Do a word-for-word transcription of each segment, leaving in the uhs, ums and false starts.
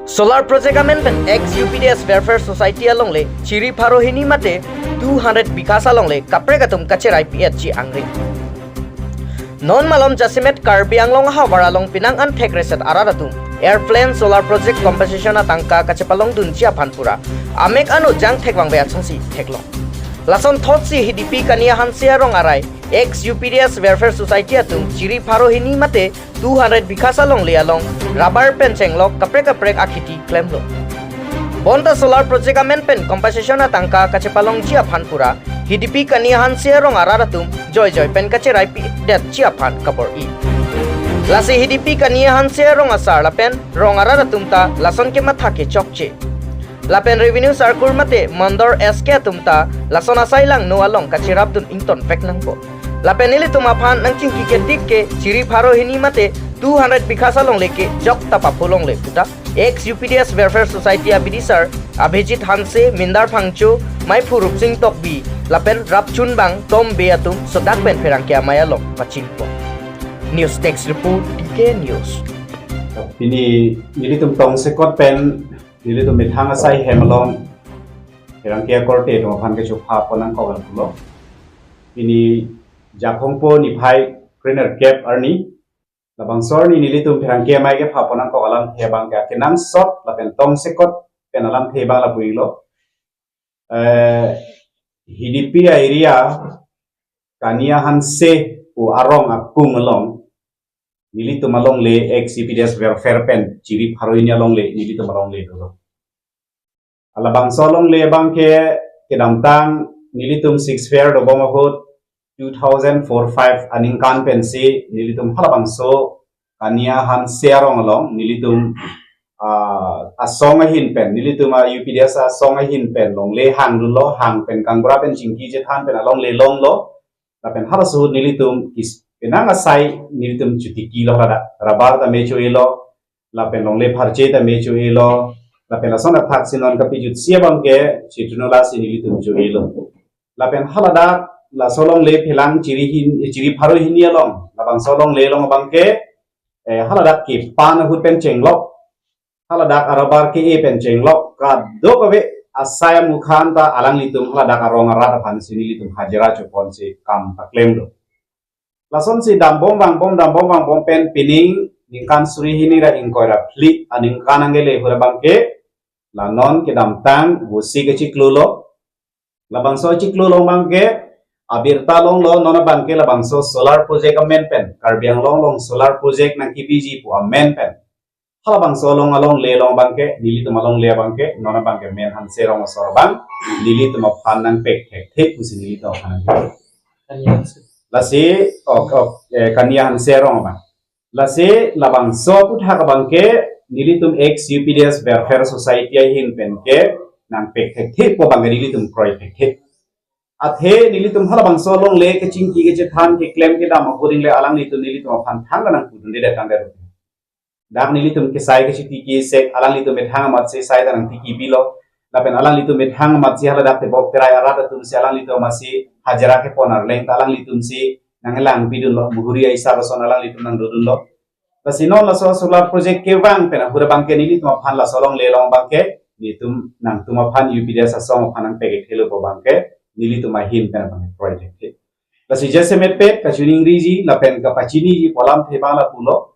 Solar project amen pen ex U P D S Welfare Society alongle chiri pharo hini mate two hundred bighas alongle kaprek atum kacherai pi-etji angre. Non malom jasemet Karbi Anglong ahavar along penang an thek reset arat atum airplane solar project compensation atangka kachepalongdunji aphan pura amek ano jang thek vangve asonsi theklong. Lason thotsi Hidipi Kania Hanse arong arai ex U P D S Welfare Society atum chiri pharo hini mate two hundred bighas alongle along rubber pen chenglok kaprek kaprek akheti klemlo. Bonta solar project amen pen compensation atangka kachepalongji aphan pura Hidipi Kania Hanse arong arat atum joijoi pen kacherai pidetji aphan kabor-i. Lasi Hidipi Kania Hanse arong asar lapen rong arat atum ta lason kematha kechokche. Lapen revenue sarkur mate Mandor S K atum ta lason asai langno along kacherapdun ingtonvek nangpo. Lapen nelitum aphan nangchingki ketik ke chiri pharo hini mate two hundred bighas alongle ke jok ta papho longle puta ex U P D S Welfare Society abidisar Abhijit Hanse, Mindar Phangcho, Maiphu Rupsing Tokbi lapen rapchunbang Tom Bey atum sodak pen pherangke amei along pachingpo. News Desk Report, T K News. Pini nelitum tongsekot pen nelitum methang asai hem along pherangke akorte atum aphan kechopha ponnangkok alam pulo. Pini Jakhongpo niphai krenerkep arni, labangso arni nelitum pherangke amei kepha ponnangkok alamthe abangke akenangsot lapen tongsekot pen alamthe abang lapu-iklo. Eh, Hidipi area Kania Hanse pu arong akung along nelitum alongle ex U P D S Welfare pen chiri pharo hini alongle nelitum alongle dolo. Labangso alongle abangke kedamtang nelitum sixth fair dobom ahut two thousand four five aningkan pensi nelitum halabangso Kania Hanse arong along nelitum, ah, asong ahin pen, nelitum a U P D S asong ahin pen longle hangdunlo, hang pen kangbura pen chingki chethan pen alongle longlo. Lapen halaso ahut nelitum kis penang asai nelitum chotiki lo, rada rubber ta me cho-elo, lapen longle pharche ta me cho-elo, lapen lason athaksi non kapejutsi abangke chitruno lasi nelitum cho-elo. Lapen haladak laso alongle phelang chiri hin, chiri pharo hini along labangso alongle along abangke, eh, haladak kepan ahut pen chenglok, haladak a-rubber ke-e pen chenglok, kadokave asai amukhan ta alanglitum haladak arong arat aphansi nelitum hajira choponsi kam ta klemlo. Lasonsi dambom vangbom, dambom vangbom pen pining ningkan suri hini ra ingkoi ra phli aningkan anke le ahut abangke, la non kedamtang Vusi kechiklo lo. Labangso chiklo along abangke abirta longlo, non abangke labangso solar project amen pen, Karbi Anglong along solar project nangkepiji pu amen pen halabangso along alongle along abangke, nelitum alongle abangke, non abangke men Hanse rong asor abang nelitum aphan nangpek thekthe pusi nelitum aphan nangpek. Lasi, ok, ok, eh, Kania Hanse rong abang. Lasi labangso aputhak abangke nelitum ex U P D S Welfare Society ahin penke nangpek thekthe pu abangke nelitum kroi thekthe. Athe nelitum halabangso alongle kechingki kechethan keklem kedam ahut ingle alanglitum nelitum aphan thang nangpudunde detang det. Dak nelitum kesai kechitiki sek alanglitum methang amatsi sai ta nangtiki pilo. Lapen alanglitum methang amatsi haladak tebok terai arat atumsi alanglitum amatsi hajira kepon arleng ta alanglitumsi nanglangpidunlo, muhuri aisar ason alanglitum nangdodunlo. Lasi non laso solar project kevang pen ahut abangke nelitum aphan laso alongle along abangke nelitum nangtum aphan U P D S asong aphan nangpek thelo pu abangke nelitum ahin pen abangke project ke. Lasi jasemet pet kachiningriji lapen kapachiniji pu alamthe abang lapulo.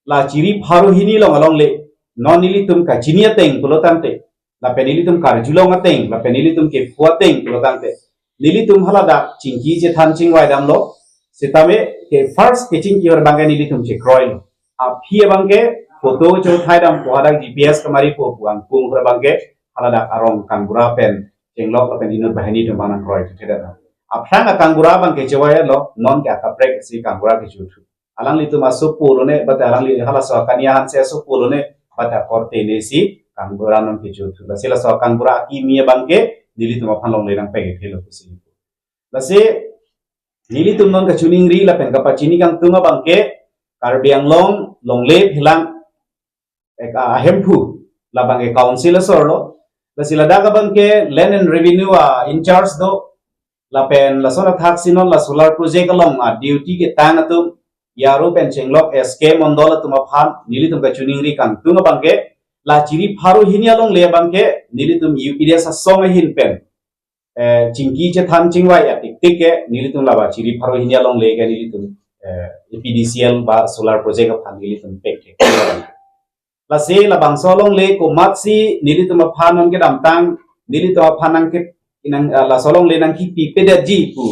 La chiri pharo hini along alongle non nelitum kachini ateng pulo tangte, lapen nelitum karjulong ateng, lapen nelitum kepho ateng pulo tangte, nelitum haladak chingki chethan chingvai damlo. Sitame ke first kechingki ahut abangke nelitum chekroilo. Aphi abangke photo chothai dampo, hadak G P S kamari po pu angkung ahut abangke haladak arong kangbura pen chenglok lapen inut banghini atum abang nangkroi thekthe det. Aphrang akangbura abangke chevai lo, non ke akaprek si kangbura kechothu. Alanglitum asopo lone, bate alangli halaso Kania Hanse asopo lone, bate akorte ne si kangbura non kechothu. Lasi laso kangbura akimi abangke nelitum aphan longle nangpek thelo pusi. Lasi nelitum non kachiningri lapen kapachini kangtung abangke Karbi Anglong longle phelang ek, ah, Hemphu labangke council asor lo. Lasi ladak abangke land and revenue a-in charge do. Lapen lason athaksi non la solar project along a-duty ketang atum, Yaru pen chenglok S K Mondol atum aphan nelitum kachiningri kangtung abangke, La chiri pharo hini alongle abangke nelitum U P D S asong ahin pen, eh, chingki chethan chingvai atik tik ke nelitum laba chiri pharo hini alongle ke nelitum, eh, A P D C L ba solar project aphan nelitum pek thek. Lasi labangso alongle komatsi nelitum aphan non kedamtang, nelitum aphan nang ke inang, ah, laso alongle nangkepi pedetji pu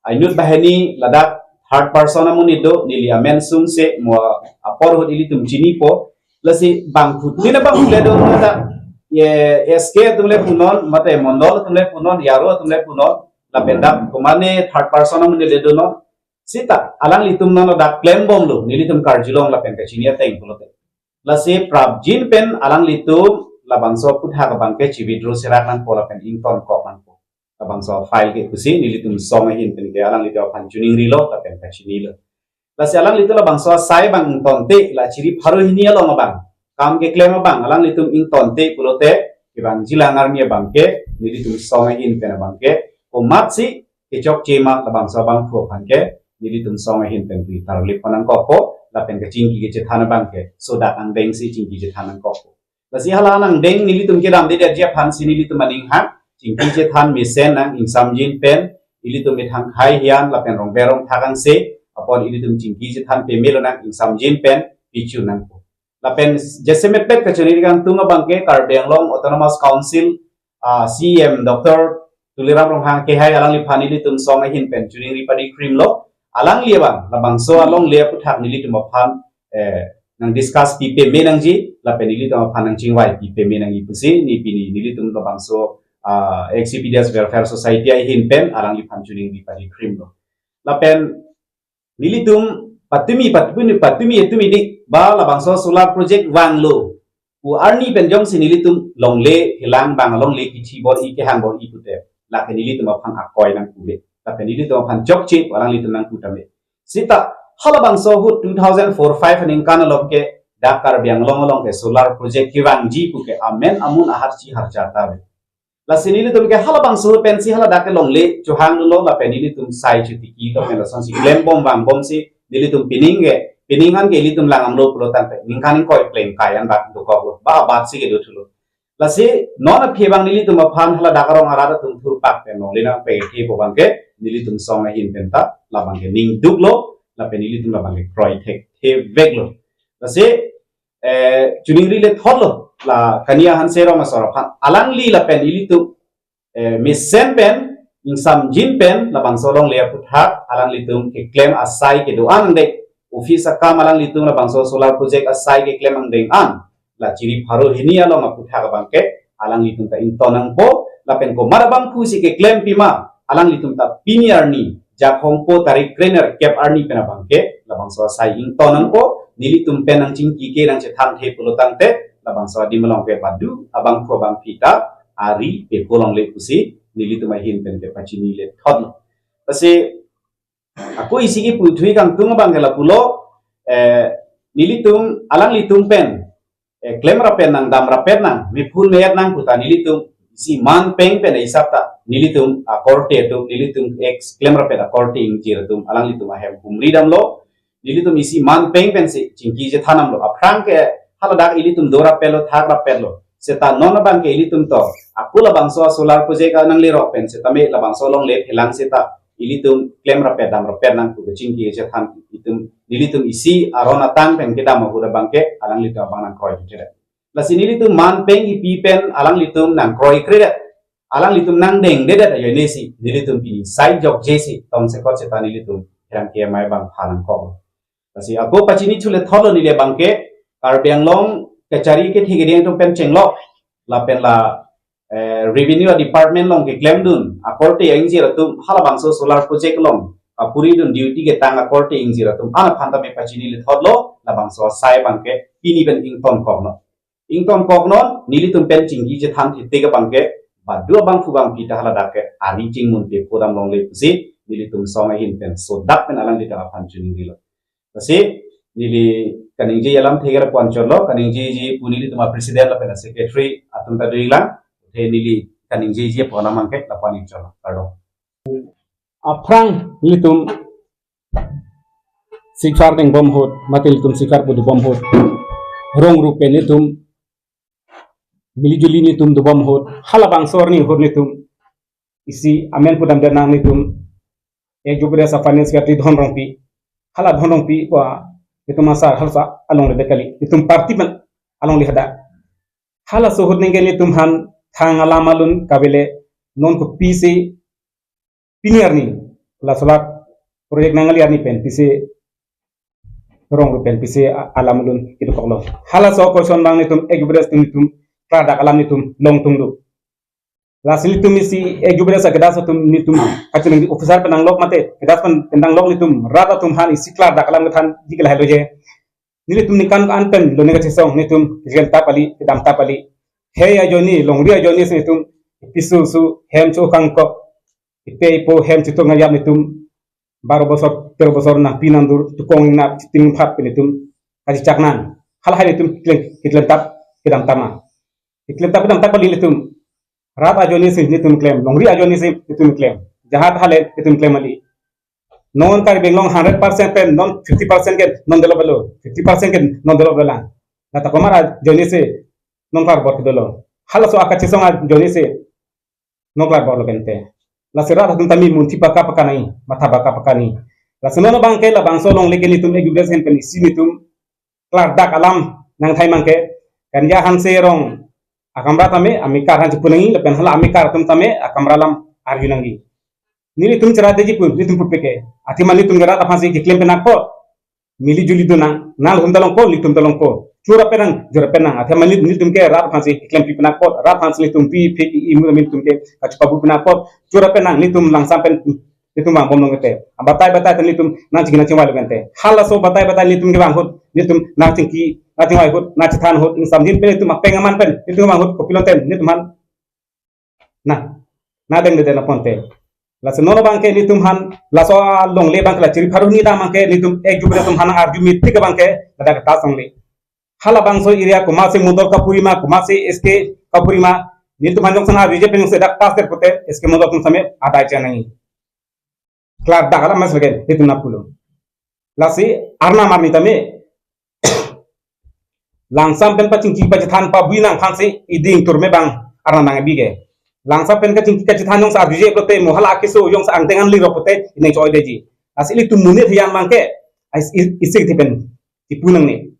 ainut banghini ladak third person amonit do, neli amen sungse mo apor ahut ilitum chinipo. Lasi bangphutin abang le do ladak, ye S K atum le punon, mate mondol atum le punon, yaro atum le punon, lapen dak komane third person amonit le donon. Seta alanglitum non ladak klembomlo, nelitum karjulong lapen kachini ateng pulote. Lasi prapjin pen alanglitum labangso aphuthak abangke chi-withdraw serak nangpo lapen ingtonkok nangpo. Labangso file ke pusi nelitum song ahin pen ke alanglitum aphan chiningrilo lapen kachinilo. Lasi alanglitum labangso asai abang ingtonte, la chiri pharo hini along abang, kam keklem abang alanglitum ingtonte pulote, kevangjilang arni abangke nelitum song ahin pen abangke komatsi kechokche ma labangso abangphu aphan ke nelitum song ahin pen pu tarlip pon nangkokpo, lapen kachingki kechethan abangke sodak angdengsi chingki chethan nangkokpo. Lasi hala angdeng nelitum kedamdedetji aphansi nelitum aning ha chingki chethan mesen nang, ingsamjin pen ilitum methang khai hian lapen rongber rongthak angse apot ilitum chingki chethan pemelo nang, ingsamjin pen pichu nangpo. Lapen jasemet pet kachoningri kangtung abangke Karbi Anglong Autonomous Council, ah, C E M Doctor Tuliram Ronghang kehai alangliphan ilitum song ahin pen choningri padi krimlo. Alangli abang labangso alongle aphuthak nelitum aphan, eh, nang discuss pi peme nangji lapen nelitum aphan nang chingvai pi peme nangji pusi ne pini nelitum labangso, ah, X C P D S Welfare Society ahin pen alangliphan choningri padi krimlo. Lapen nelitum patumi, patumi, patumi, tumi dik ba labangso solar project vanglo pu arni pen jongsi nelitum longle helang bang alongle kithi bor-i kehang bor-i pute, lake nelitum aphan akoi nangpule, lapen nelitum aphan chokche pu alanglitum nangpu tame. Seta halabangso ahut two thousand four five aningkan along ke dak Karbi Anglong along ke solar project kevangji pu ke amen amun aharchi harcha ta ave. Lasi nelitum ke halabangso pensi haladak ke longle chohanglo lapen nelitum sai chotiki tong lasonsi klembom vangbomsi nelitum pining ke, pining an ke ilitum lang-amlo pulo tangte ningkan ingkoi plengkai an bak dokoklo, ba abatsi kedothulo. Lasi non aphi abang nelitum aphan haladak arong arat atum thurpak pen longle nangpekthepo abangke nelitum song ahin pen ta labangke ningduklo lapen nelitum labangke kroi thektheveklo. Lasi, eh, choningri le thotlo la Kania Hanse Rong asor aphan, alangli lapen ilitum, eh, mesen pen, ingsamjin pen labangso alongle aphuthak alanglitum keklem asai kedo-an angdeng, office akam alanglitum labangso solar project asai keklem angdeng an, la chiri pharo hini along aphuthak abangke alanglitum ta ington nangpo, lapen komat abangphusi keklem pima alanglitum ta pini arni Jakhong po tarik krenerkep arni pen abangke labangso asai ington nangpo, nelitum pen nangchingki ke nangchethanthe pulo tangte labangso adim along ke badu abangphu abangphi ta ari pekpo longle pusi nelitum ahin pen kepachini le thotlo. Lasi ako isi kipu thui kangtung abangke lapulo, eh, nelitum alanglitum pen, eh, klem rapet nang, dam rapet nang, mephun meyet nang puta nelitum isi man peng pen isap ta nelitum akorte atum, nelitum ex klem rapet akorte ingjir atum alanglitum ahem humri damlo. Nelitum isi man peng pensi chingki chethan damlo. Aphrang ke haladak ilitum do rapetlo, thak rapetlo. Seta non abangke ilitum to ako labangso solar project anang lerok pen setame labangso alongle phelang seta ilitum klem rapet dam rapet nang pu kachingki chethan itum, nelitum isi aron atang pen kedam ahut abangke alanglitum abang nangkroi tuchera. Lasi nelitum man peng ipi pen alanglitum nangkroikredet, alanglitum nangdengdedet ajoinesi nelitum pini sai jokjesi tongsekot seta nelitum herang ke mai bang pha nangkok. Lasi ako pachini chule thotlo neli abangke Karbi Anglong kachari kethe keding atum pen chenglok lapen la, eh, revenue department along keklemdun akorte ingjir atum halabangso solar project along kapuridun duty ketang akorte ingjir atum an aphan tame pachini le thotlo, labangso asai abangke pini pen ingtonkoklo. Ingtonkoknon, nelitum pen chingki chethan thetik abangke badu abangphu abangphi ta haladak ke ari chingmun pekpo dam longle pusi nelitum song ahin pen sodak pen alanglitum aphan chiningrilo. Lasi neli kaningje alam thekre pon chotlo, kaningjeji pu nelitum a-president lapen a-secretary atum ta doilang, the neli kaningjeji pu alam abangke lapu-an ingchotlo. Kardom. Aphrang nelitum sikfar tengbom ahut, mate nelitum sikfar pudubom ahut, rong rup pen nelitum mili juli netum dobom ahut, halabangso arni ahut netum isi amen pudam denang netum, eh, Jubres a Finance Secretary Dhon Rongpi, hala Dhon Rongpi pu netum asar halasa alongle det kali, netum party pen alongle hadak. Halaso ahut ningke netum aphan thang alam alun kavele, non kopisi pini arni, la solar project nangli arni pen pisi rong pen pisi a-, alam alun kedo koklo. Halaso question abang netum, eh, Jubres atum netum klardak alam netum longtunglo. Lasi netum isi, eh, Jubres a kedas atum netum kachiningri officer pen nanglok mate kedas pen nanglok netum rat atum aphan isi klardak alam kethanji ke lahelo je. Nelitum ningkan an pen lone kachesong netum keklem tap kali, kedam tap kali. Hei ajoine, longri ajoine si netum pisu su hem cho kangkok, ipe ipo hem chitu ngayam netum baro bosor, tero bosor nangpi nangdur, tukong nap chiting phat pen netum kachichak nang. Halahai netum keklem, keklem tap, kedam tap ma. Keklem tap, kedam tap kali netum. Rat ajoine si netum klem, longri ajoine si netum klem. Jahat hale netum klem kali. Non Karbi Anglong hundred percent pen non fifty percent ke non develop lo, fifty percent ke non develop lang. Nata komar ajoine si non klarbor kedolo. Halaso akachesong ajoine si non klarbor lo kente. Lasi rat atum tame munthi paka paka nai, matha paka paka nai. Lasi non abangke labangso alongle ke netum, eh, Jubres ahin pen isi netum klardak alam nangthai abangke, Kanya Hanse Rong akamra tame amekar aphan chipu nangji lapen hala amekar atum tame akamra alam arju nangji. Nelitum chera detji pu netum pupeke. Athema netum ke rat aphansi keklem penang apot, mili juli donang, nangtum ta longpo, netum ta longpo. Chura penang, jura penang. Athema neli, netum ke rat aphansi keklempi penang apot, rat aphansi netum pi, pi, i, imu netum ke kachipabu penang apot. Chura penang, netum langsam pen netum vangbom nong kete. Batai batai pen netum nangchingki nangchingvai lo kente. Halaso batai batai netum kevang ahut, netum nangchingki nangchingvai ahut, nangchethan ahut, ingsamjin pen netum apeng aman pen netum vang ahut, kopilo ten netum aphan na, nadeng dede na ponte. Lasi non abangke netum aphan, laso alongle abangke la chiri pharo hini dam abangke netum, eh, Jubres atum aphan arju meeting abangke ladak ta songle. Halabangso area komatsi modol kapuri ma, komatsi S K kapuri ma, netum aphan jongsi arjuje pen jongsi dak pass der pute, S K modol atum tame adai chennangji. Klardak alam mas legen netum nangpulo. Lasi arnam arni tame langsam pen pachingki pachethan pabui nang aphansi iding turme abang arnam nang bige. Langsam pen kachingki kachethan jongsi arjuje pulote mo hala akeso jongsi angdeng an lirok pulote ineng choi detji. Lasi ilitum monit hiyan abangke ais i-, isik tipen tipu nangne.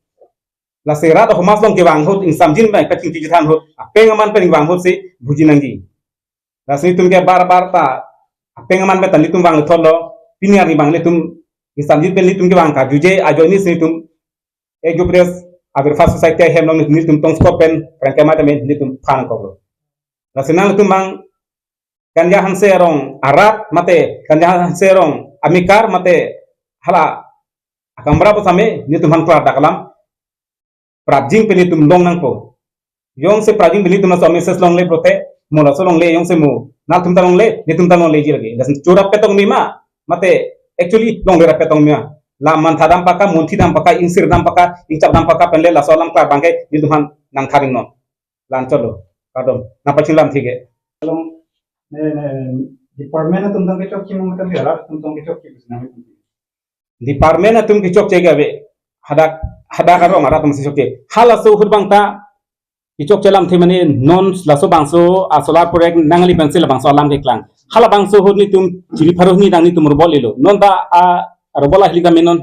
Lasi rat ahomas along kevang ahut, ingsamjin pen kachingki chethan ahut, apeng aman pen kevang ahutsi buji nangji. Lasi netum ke bar bar ta apeng aman pen ta netum vangthotlo, pini arni abang netum ingsamjin pen netum kevang karjuje ajoine si netum, eh, Jubres Avirbhav Society ahem along netum tongskop pen prangke mate netum phan koklo. Lasi nangtum abang Kanya Hanse Rong arat mate Kanya Hanse Rong amekar mate hala akamra pu tame netum aphan klardak alam prapjin pen netum long nangpo. Jongsi prapjin pen netum laso message longle pulote, mo laso longle jongsi mo nangtum ta longle, netum ta longleji lagi. Lasi chura petong mima, mate actually longle ra petong mima. La mantha dam paka, munthi dam paka, ingsir dam paka, ingchap dam paka pen le laso alam klar abangke netum aphan nangtharing non. Lanchotlo, kardom. Nangpachini lamthe ke. Ne, ne, department atum tang kechokche mo tang rat atum tang kechokche pusi nang. Department atum kechokche ke ave. Hadak, hadak arong arat atum si chokche. Halaso ahut abang ta kechokche lamthe mane non laso bangso a solar project nangli pensi labangso alam keklang. Halabangso ahut netum chiri pharo hini dang netum robol ilo. Non ta a robol ahili kami non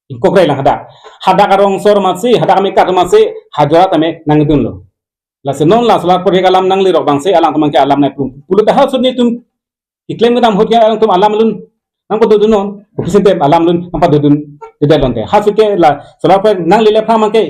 ingkok rai lang hadak. Hadak arong sor amatsi, hadak amekar amatsi, hajora tame nangdunlo. Lasi non la solar project alam nanglirok abangsi alangtum abangke alam nangpum. Pulote halaso ahut netum keklem kedam ahut ke alangtum alam alun nangpadodun non. Kopi sintem alam alun nangpadodun, tidak lonte. Halaso ahut ke la solar project nanglele aphrang abangke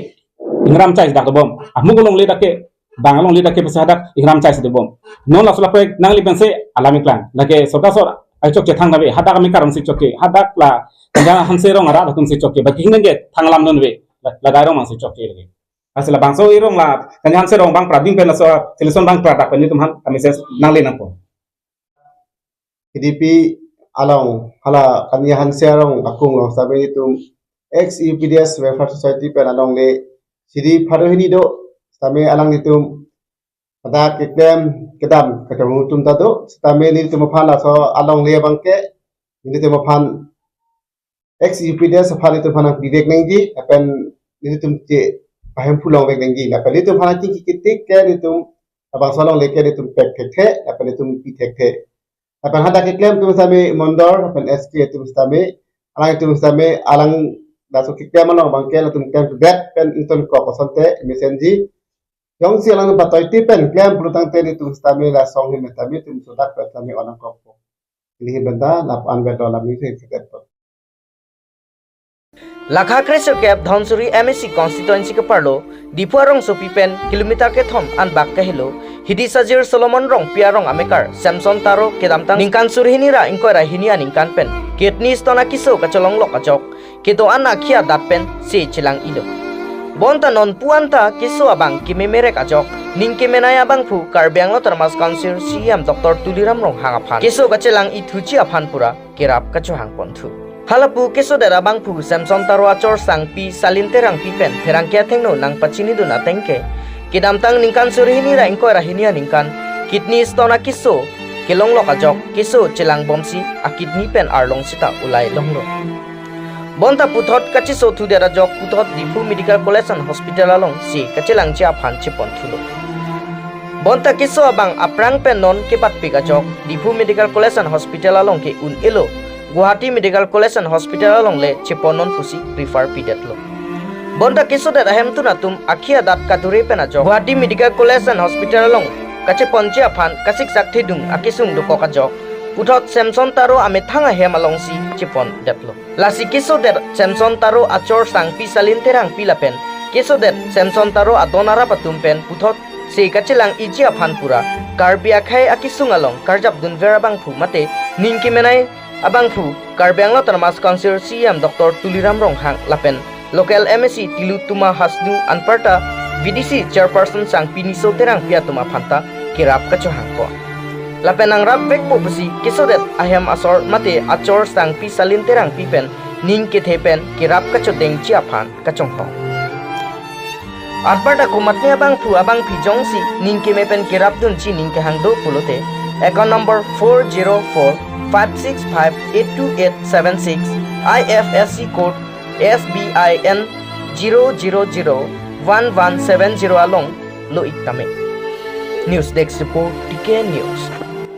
ingram chai dak dobom. Amuk alongle dak ke, bang alongle dak ke pasa dak ingram chai dobom. Non la solar project nangli pensi alam iklang. Lake sorkar sor ai chokche thang dave, hadak amekar atumsi chokche, hadak la Kanya Hanse Rong arat atumsi chokche, baki hinang ke thang alam non ve, la, la dai rong atumsi chokche lake. Lasi labangso arong la Kanya Hanse Rong abang prapjin pen laso solution abang klardak pen netum aphan kami ses nangle nangpo. K D P along hala Kanya Hanse Rong akung along sitame netum ex U P D S Welfare Society pen alongle chiri pharo hini do, sitame alang netum pada keklem kedam kachonghu atum ta do, sitame netum aphan laso alongle abangke netum aphan ex U P D S aphan netum aphan nangpivek nangji, lapen netum che Ahemphu longvek nangji. Lapen nelitum aphan ating kikitik ke nelitum labangso along le ke nelitum pek thekthe, lapen nelitum pi thekthe. Lapen hadak keklem atum sitame Mondor, lapen S K atum sitame, alangtum sitame, alang laso keklem along abang ke latum klem bet pen ingtonkok asonte mesenji. Jongsi alang patoiti pen klem pulotangte nelitum sitame lason ahin sitame nelitum sodak pen sitame on nangkokpo. Ili ahin pen ta lapu-an vet lo, lapu-an vet lo. Lakha kresirkep Dhansiri M A C constituency keparlo Diphu arongsopi pen kilometer kethom anbak kahelo Hidi Sajir Solomon Rongpi arong amekar Samson Taro kedamtang ningkan suri hini ra ingkoi ra hini aningkan pen kidney stone akeso kacholonglok ajok kedo-an akhi adat pen se chelang-ilo. Bonta non pu-an ta keso abang kememerek ajok ning kemenei abangphu Karbi Anglong Autonomous Council C E M Doctor Tuliram Ronghang aphan keso kachelang-ithuji aphan pura kerap kachohangponthu. Halapu kesodet abangphu Samson Taro achor sangpi Salin Terangpi pen pherangke athengno nangpachinidun ateng ke kedamtang ningkan suri hini ra ingkoi ra hini aningkan kidney stone akeso kelonglok ajok keso chelangbomsi akidney pen arlong sita ulai longlo. Bonta puthot kachesothudet ajok puthot Diphu Medical College and Hospital along se kachelangji aphan cheponthulo. Bonta keso abang aphrang pen non kepatpik ajok Diphu Medical College and Hospital along ke un-elo, Guwahati Medical College and Hospital along le chepon non pusi refer pidetlo. Bonta kesodet ahemtun atum akhi adat kadure pen ajok Guwahati Medical College and Hospital along kacheponji aphan kasiksak thedung akesung dokok ajok puthot Samson Taro amethang ahem alongsi chepondetlo. Lasi kesodet Samson Taro achor sangpi Salin Terangpi lapen kesodet Samson Taro adon arap atum pen puthot se kachelang-iji aphan pura Karbi akhei akesung along karjapdunver abangphu mate ning kemenei abangphu Karbi Anglong Autonomous Council C E M Doctor Tuliram Ronghang lapen local M A C Tilottama Hasnu anparta V D C Chairperson sangpi Niso Terangpi atum aphan ta kerap kachohangpo. Lapen nangrapvekpo pusi kesodet ahem asor mate achor sangpi Salin Terangpi pen ning kethe pen kerap kachodengji aphan kachongtong. Anparta komatne abangphu abangpi jongsi ning keme pen kerapdunji ning kehang do pulote account number four zero four five six five eight two eight seven six, I F S C code S B I N zero zero zero one one seven zero along lo-ik tame. News Desk Report, T K News.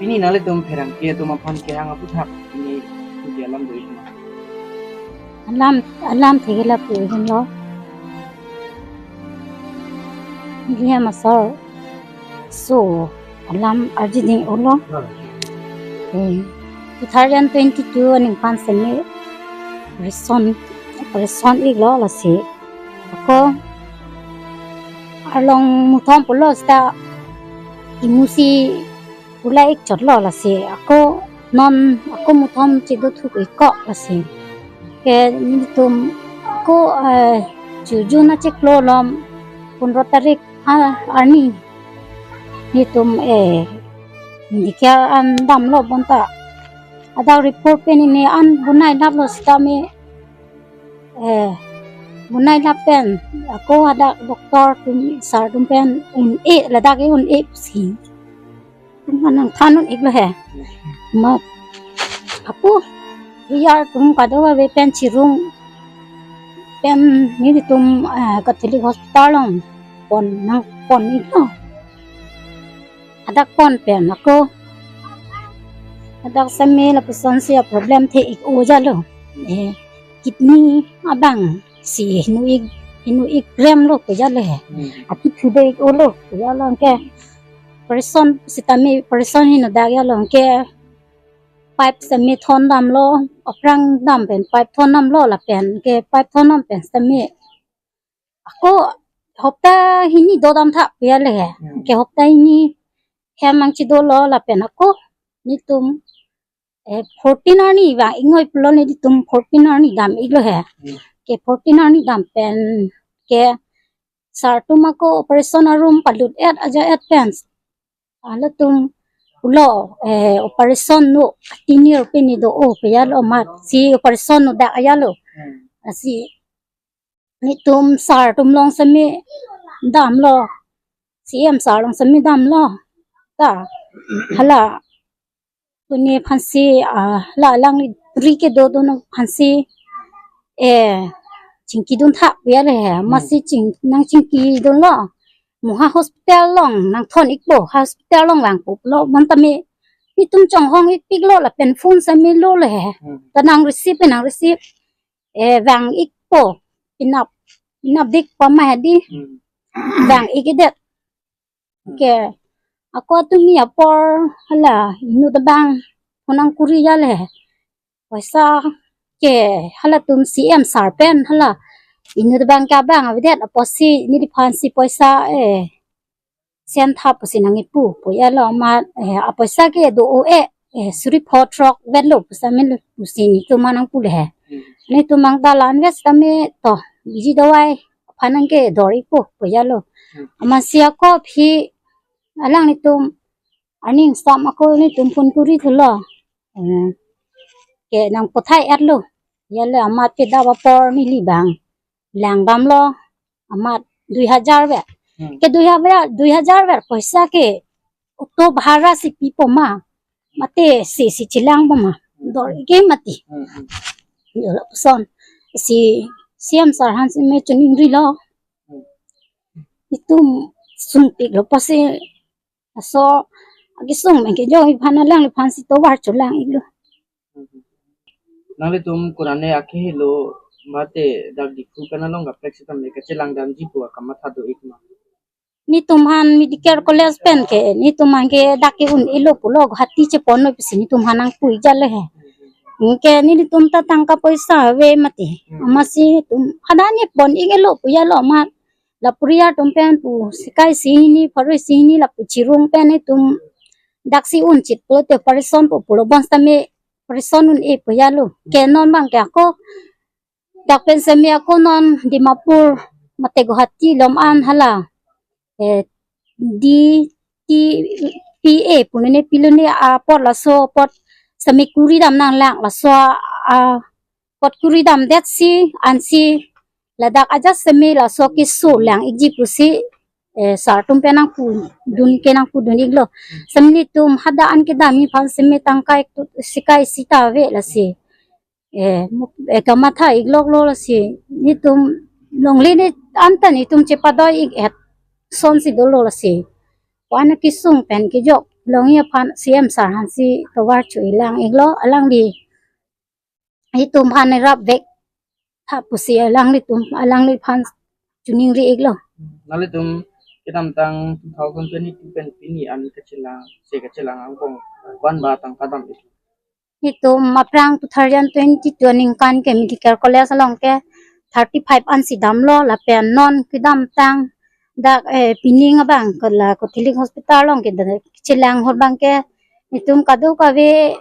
Pini nanglitum pherangke atum aphan kehang aputhak pini puji alam do-ik ma? Alam, alam thegela pu hin lo. Liya masar. So, alam arjiding ulo. Eh, two thousand twenty-two aningkan semi reson, reson-iklo lasi. Ako arlong muthom pulo seta imusi pula-ik chotlo lasi. Ako non ako muthom chedo thuk-ikko lasi. Ke nelitum ako, eh, June achiklo along pondro tarik, ah, arni nelitum, eh, nelitum an damlo bonta. Hadak report pen neli an bonai laplo sitame, eh, bonai lap pen ako hadak doctor atum sir atum pen un-e, ladak ke un-e pusi. Atum nangthan un-iklo he. Ma, ako, iyar atum kadokave pen chirung pen nelitum, eh, Catholic Hospital along pon, nangpon-iklo. Hadak pon pen ako hadak semi lapuson si a-problem the-ik-o jalo. Eh, kidney abang si hinu-ik, hinu-ik kremlo pu jalo he. Hmm. Aphi thude-ik-olo pu jalo ke. Operation sitame operation hinu dak jalo ke. Pipe semi thon damlo, aphrang dam pen pipe thon damlo lapen ke pipe thon dam pen sitame ako hopta hini dodam tha pu jalo he. Hmm. Ke hopta hini hem angchidolo lapen ako nelitum, eh, fourteen arni vang-ik noi pulo nelitum fourteen arni dam-iklo he. Hmm. Ke fourteen arni dam pen ke sir atum ako operation arum palut-et aja-et pen halatum pulo, eh, operation no tinir pini do-o pu jalo amat si operation no dak jalo. Hmm. Lasi nelitum sir atum along semi damlo. C E M sir along semi damlo. Ta hala puni aphansi, ah, la langri kedo do nang aphansi, eh, chingki dun thak ya le he. Hmm. Amatsi ching, nang chingki dunlo. Mo ha hospital along nang thon ikpo, hospital along vangpo lo, bonta me itum chonghong ikpiklo lapen phone sami lo le he. Hmm. Ta nang receive, nang receive. Eh, vang ikpo, inap, inap dik pa ma hadi. Hmm. Vang ik-edet. Hmm. Ke, ako tumi apor hala inut abang phone nangkuri ya le. Poisa ke halatum C M sir pen hala inut abang ke abang avedet apotsi neliphansi poisa, eh, send tha pusi nang-ipu pu ya lo amat, eh, apoisa ke do o e, eh, suri pho throk vet lo pusi amin lo pusi netum aphan nangpu le he. Hmm. Netum aphan ta la-an vet sitame to biji dawai aphan nangkedor ikpo pu ya lo. Hmm. Amatsi ako aphi alanglitum aning sam ako netum phone kuri thulo. Eh, ke nang pothai-et lo. Ya le amat kedap apor neli abang langdamlo amat dui hajar ver. Hmm. Ke dui hajar, dui hajar ver poisa ke auto bhara si pipo ma. Mate si si chelangpo ma. Dor ke mati. Hmm, hmm. Yo lapuson si C M sir aphan seme chiningrilo. Hmm. Itum sungpiklo pusi laso akesung pen kejok aphan alangliphansi tovar cholang iklo. Nanglitum kurane akehelo mate dak Diphu pen along kaprek sitame kachelang damji pu akamatha do ik ma? Netum aphan medical college pen ke netum aphan ke dak ke un-elo pulo Guwahati chepon noi pusi netum aphan nangpu ik ja le he. Anke netum ta tangka poisa ave mati. Hmm. Amatsi netum hadak nepon ik-elo pu ya lo amat. Lapu ri atum pen pu sikai si hini, pharo isi hini lapu chirung pen netum dak si un chit pulote operation pu pulo bonsitame operation un-e pu ya lo. Ke non abang ke ako dak pen semi ako non Dimapur mate Guwahati lom an hala, eh, D T P A pu nene pilo ne apot laso apot semi kuri dam nanglang laso a, apot kuri damdet si ansi ladak ajat semi laso keso lang ikji pusi, eh, sir atum pen nangpudun ke nangpudun iklo. Semi netum hadak an kedam aphan semi tangka ik tu sikai sita ave lasi. Eh, mu-, eh, kamatha ikloklo lasi. Netum longle ne anta netum chepadoi ik-et asonsi dolo lasi. Wana kesung pen kejok longji aphan C M sir aphansi tovar choilang iklo alangli. Itum aphan rap vek tha pusi alanglitum, alangliphan chiningri iklo. Nanglitum kedamtang two thousand twenty-two pen pini an kachelang, se kachelang angbong ko-an ba tangka dam iklo? Itum aphrang two thousand twenty-two aningkan ke medical college along ke thirty-five ansi damlo lapen non kedamtang dak, eh, pining abang ke la Catholic Hospital along ke dak chelang ahut abang ke itum kadokave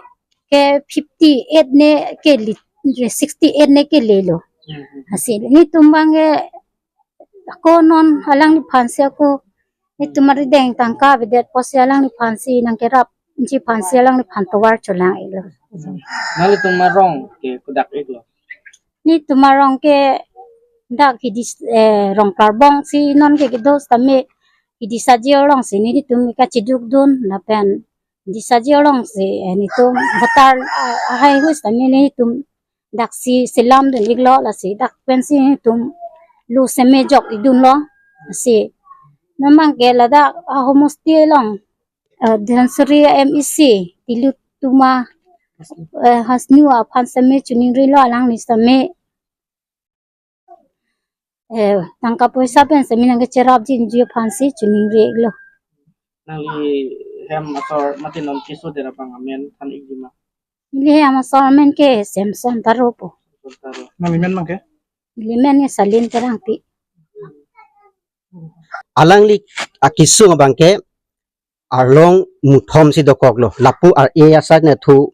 ke fifty-eight ne kele, sixty-eight ne kelelo. Hmm, hmm. Lasi netum abang ke ako non alangliphansi ako netum arideng tangka avedet pusi alangliphansi nangkerapji aphansi alangliphan tovar cholang iklo. Nanglitum arong ke kodak iklo? Netum arong ke dak Hidi, eh, Rongparbong si non ke kedo sitame Hidisaji alongsi netum kachidukdun lapen Hidisaji alongsi, eh, netum voter, ah, ahai ahut sitame netum daksi selamdun iklo lasi dak pensi netum lo seme jok idunlo lasi. Non abang ke ladak a homosti along, eh, Dhansiri M A C Tilottama, eh, Hasnu aphan seme chiningrilo alangli seme, eh, tangka poisa pen seme nangkecherapjinji aphansi chiningri iklo. Nangli hem asor mate non keso det abang amen than ikji ma? Neli hem asor amen ke Samson Taro pu. Samson Taro. Nangli men abang ke? Neli men ke Salin Terangpi. Alangli akesung abang ke arlong muthom si dokoklo. Lapu ar-e asai nathu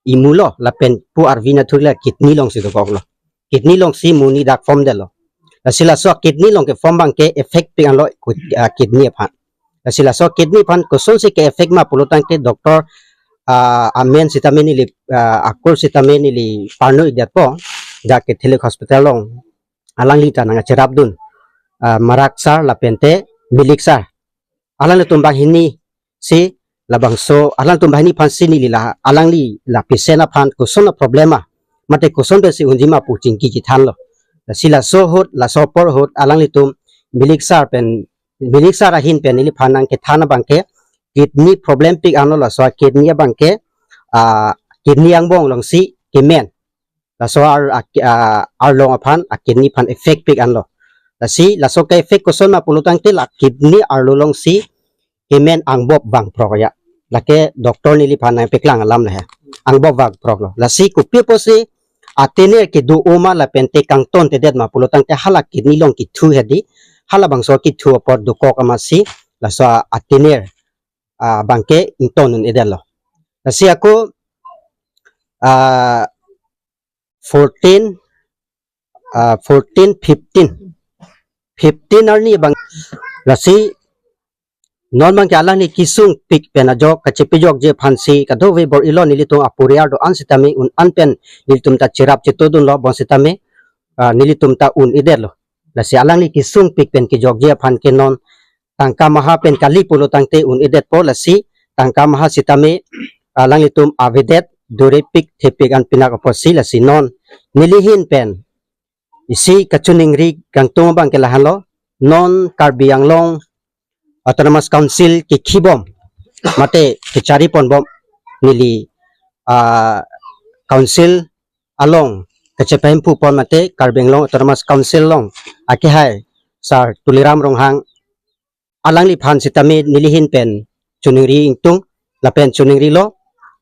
imu lo, lapen pu arvi nathu la kidney alongsi dokoklo. Kidney alongsi muni dak form detlo. Lasi laso kidney along ke form abang ke effect pik anlo ku-, ah, kidney aphan. Lasi laso kidney aphan kosonsi ke effect ma pulo tangte doctor, ah, amen sitame neli, ah, akur sitame neli parno ikdetpo. Dak Catholic Hospital along alangli ta nangcherapdun, ah, Marak sir lapente Milik sir. Alanglitum banghini si labangso alanglitum banghini aphansi neli la alangli la patient aphan koson a problem ma mate koson pensi unji ma pu chingki chethanlo. Lasi laso ahut, laso apor ahut alanglitum Milik sar pen, Milik sar ahin pen neliphan nangkethan abangke kidney problempik anlo, laso kidney abangke, ah, kidney angbong alongsi kemen. Laso ar, ah, arlong aphan, ah, kidney aphan effectpik anlo. Lasi laso ke-effect koson ma pulo tangte la kidney arlo alongsi kemen angbop vangprok ya. Lake doctor neliphan nangpeklang alam le he. Angbop vangprok lo. Lasi kopi apotsi atener kedo-o ma lapen te kangtontedet ma pulo tangte hala kidney along kethu hedi. Halabangso kethu apor dokok amatsi laso atener, ah, abangke ington un-edetlo. Lasi ako, ah, fourteen, ah, fourteen, fifteen. Fifteen arni abang, lasi non abangke alangli kesungpik pen ajok kachepajokji aphansi kadokave bor-ilo, nelitum aporiar do-an sitame un-an pen nelitum ta cherap chetodunlo, bonsitame, ah, nelitum ta un-edetlo. Lasi alangli kesungpik pen kejokji aphan ke non tangka maha pen kali pulo tangte un-edetpo, lasi tangka maha sitame alanglitum avedet, dorepik thepik an pinak apotsi, lasi non neli ahin pen isi kachiningri kangtung abangke lahenlo. Non Karbi Anglong Autonomous Council kekhibom mate kechariponbom neli, ah, council along kachepahemphu pon mate Karbi Anglong Autonomous Council along akehai Sir Tuliram Ronghang, alangliphan sitame neli ahin pen chiningri ingtung lapen chiningrilo.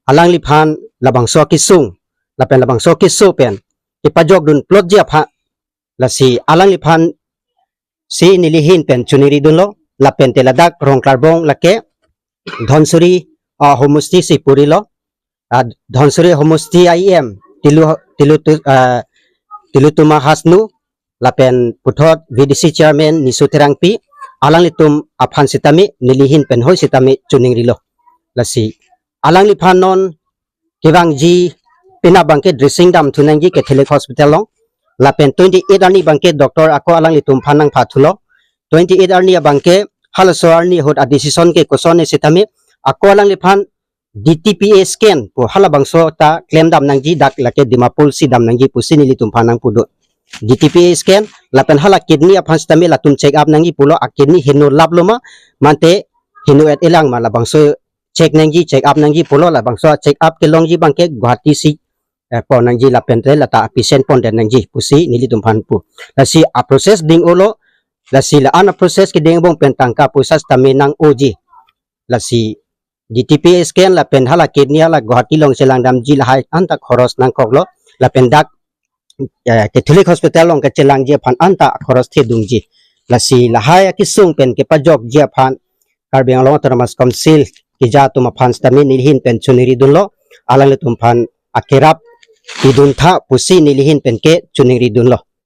Alangliphan labangso kesung lapen labangso keso pen kepajokdun plotji aphan, lasi alangliphan si neli ahin pen chiningridunlo. Lapen te ladak Rongklarbong lake Dhansiri, ah, homosti si purilo. Ah, Dhansiri homosti I M Tilu, Tilu tu, ah, Tilutuma Hasnu, lapen puthot V D C chairman Nisu Terangpi, alanglitum aphan sitame neli ahin pen hoi sitame chiningrilo. Lasi alangliphan non kevangji penap abangke dressing damthu nangji Catholic Hospital along. Lapen twenty-eight arni abangke doctor ako alanglitum aphan nangphathulo. Twenty-eight arni abangke halaso arni ahut adecision ke koson ne sitame ako alangliphan D T P A scan pu halabangso ta klemdam nangji, dak lake Dimapur si dam nangji pusi nelitum aphan nangpudun. D T P A scan lapen hala kidney aphan sitame latum check up nangji pulo, akidney heno laplo ma mate heno et-elang ma labangso check nangji, check up nangji pulo, labangso check up kelongji abangke Guwahati si, eh, pon nangji lapen te lata apatient pondet nangji pusi nelitum aphan pu. Lasi aprocess ding-olo, lasi la-an aprocess keding angbong pen tangka poisa sitame nang-oji. Lasi D T P A scan lapen hala kidney hala Guwahati along chelangdamji lahai anta khoros nangkoklo, lapen dak, eh, Catholic Hospital along kachelangji aphan anta khoros thedungji. Lasi lahai akesung pen kepajokji aphan Karbi Anglong Autonomous Council keja atum aphan sitame neli ahin pen chiningridunlo, alanglitum aphan akerap piduntha pusi neli ahin pen ke chiningridunlo.